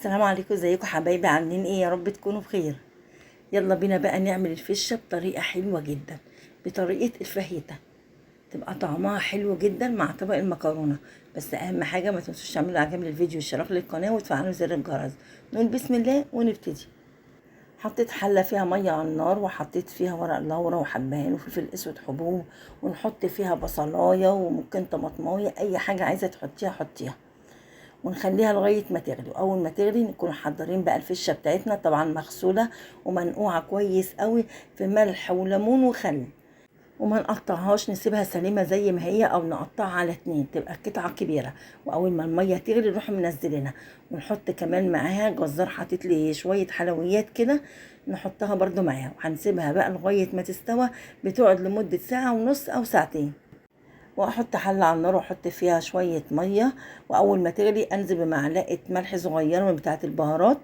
السلام عليكم، ازيكم حبايبي؟ عاملين ايه؟ يا رب تكونوا بخير. يلا بينا بقى نعمل الفشه بطريقة حلوة جدا، بطريقة الفاهيتا، تبقى طعمها حلو جدا مع طبق المكرونه. بس اهم حاجة ما تنسوش تعملوا اعجاب للفيديو والاشتراك للقناة وتفعلوا زر الجرس. نقول بسم الله ونبتدي. حطيت حله فيها مية على النار، وحطيت فيها ورق لورا وحبهان وفلفل اسود حبوب، ونحط فيها بصلايه وممكن طماطمايه، اي حاجة عايزه تحطيها حطيها، ونخليها لغاية ما تغلي. واول ما تغلي نكون محضرين بقى الفشه بتاعتنا، طبعا مغسوله ومنقوعه كويس قوي في ملح وليمون وخل، وما نقطعهاش، نسيبها سليمة زي ما هي او نقطعها على 2 تبقى قطعه كبيرة. واول ما المية تغلي نروح منزلينها، ونحط كمان معاها جزار حاطط لي شوية حلويات كده نحطها برده معاها، وهنسيبها بقى لغاية ما تستوى. بتقعد لمدة ساعة ونص او ساعتين. واحط حله على النار واحط فيها شوية مية، واول ما تغلي انزل بمعلقه ملح صغيرة من بتاعه البهارات،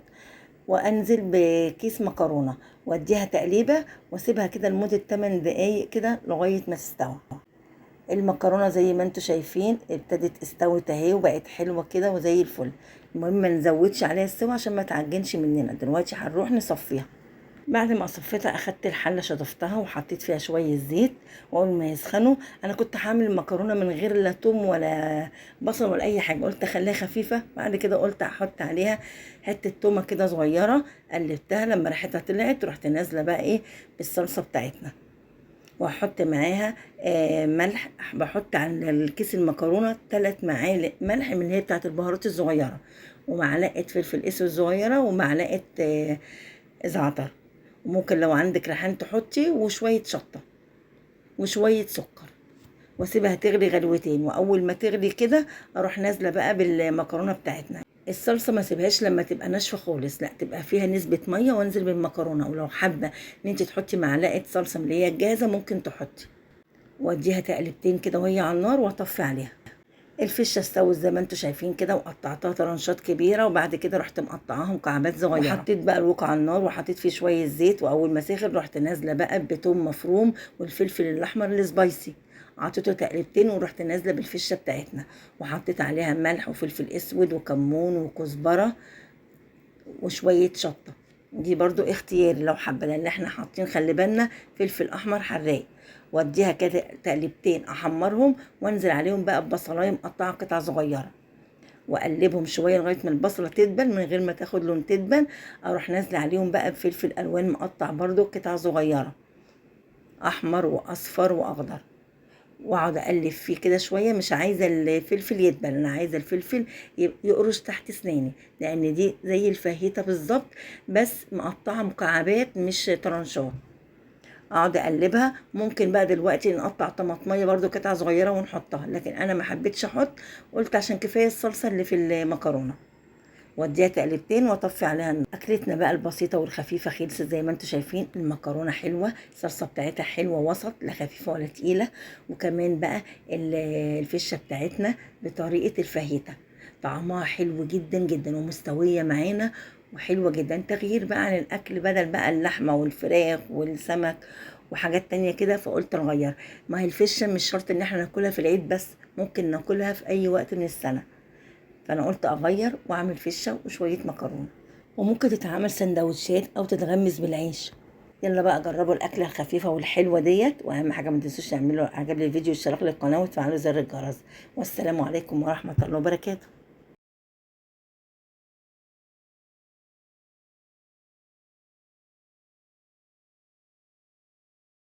وانزل بكيس مكرونه واديها تقليبه، واسيبها كده لمدة 8 دقايق كده لغاية ما تستوي. المكرونه زي ما انتم شايفين ابتدت استوت اهي وبقت حلوة كده وزي الفل. المهم ما نزودش عليها السوا عشان ما تعجنش مننا. دلوقتي هنروح نصفيها. بعد ما صفيتها اخدت الحلة شطفتها وحطيت فيها شوية زيت، واول ما يسخنوا انا كنت هعمل المكرونه من غير لا توم ولا بصل ولا اي حاجة، قلت اخليها خفيفة. بعد كده قلت احط عليها حتة تومة كده صغيرة، قلبتها لما ريحتها طلعت رحت نازله بقى ايه بالصلصه بتاعتنا، واحط معاها ملح. بحط على الكيس المكرونه 3 معالق ملح من اللي هي بتاعت البهارات الصغيرة، ومعلقة فلفل اسود صغيرة، ومعلقة زعتر، وممكن لو عندك ريحان تحطي، وشوية شطه وشوية سكر، واسيبها تغلي غلوتين. واول ما تغلي كده اروح نازله بقى بالمكرونه بتاعتنا. الصلصه ما سيبهاش لما تبقى ناشفة خالص، لا تبقى فيها نسبه مية، وانزل بالمكرونه. ولو حابة ان انت تحطي معلقه صلصه من اللي هي الجاهزة ممكن تحطي، واديها تقلبتين كده وهي على النار واطفي عليها. الفشه استوت زي ما انتم شايفين كده، وقطعتها طرنشات كبيرة، وبعد كده رحت مقطعاها مكعبات صغيرة، وحطيت بقى الوك على النار وحطيت فيه شوية زيت، واول ما سخن رحت نازله بقى بتوم مفروم والفلفل الاحمر السبايسي، عطيته تقلبتين، ورحت نازله بالفشه بتاعتنا، وحطيت عليها ملح وفلفل اسود وكمون وكزبره وشوية شطه، دي برضو اختياري لو حابة، لان احنا حاطين خلي بالنا فلفل احمر حراق. واديها كده تقلبتين احمرهم، وانزل عليهم بقى ببصلايه مقطعه قطع صغيرة، واقلبهم شوية لغاية ما البصله تدبل من غير ما تاخد لون تدبل. اروح نازله عليهم بقى بفلفل الوان مقطع برضو قطع صغيرة، احمر واصفر واخضر، واقعد اقلب فيه كده شوية. مش عايزه الفلفل يدبل، انا عايزه الفلفل يقرش تحت اسناني، لان دي زي الفاهيتا بالظبط بس مقطعه مكعبات مش طرنشات. اقعد اقلبها. ممكن بقى دلوقتي نقطع طماطميه برضو قطع صغيرة ونحطها، لكن انا ما حبيتش احط، قلت عشان كفاية الصلصه اللي في المكرونه. واديها تقلبتين واطفي عليها النار. اكلتنا بقى البسيطة والخفيفه خلصت زي ما انتم شايفين. المكرونه حلوة، الصلصه بتاعتها حلوة وسط، لا خفيفة ولا تقيلة، وكمان بقى الفشه بتاعتنا بطريقة الفاهيتا طعمها حلو جدا جدا ومستويه معانا وحلوه جدا. تغيير بقى عن الاكل، بدل بقى اللحمة والفراخ والسمك وحاجات تانية كده، فقلت نغير. ما هي الفشه مش شرط ان احنا ناكلها في العيد بس، ممكن ناكلها في اي وقت من السنة، فانا قلت اغير واعمل فشه وشوية مكرونه، وممكن تتعمل سندوتشات او تتغمس بالعيش. يلا بقى جربوا الاكلة الخفيفة والحلوه ديت، واهم حاجة ما تنسوش تعملوا اعجاب للفيديو والاشتراك للقناة وتفعلوا زر الجرس. والسلام عليكم ورحمة الله وبركاته.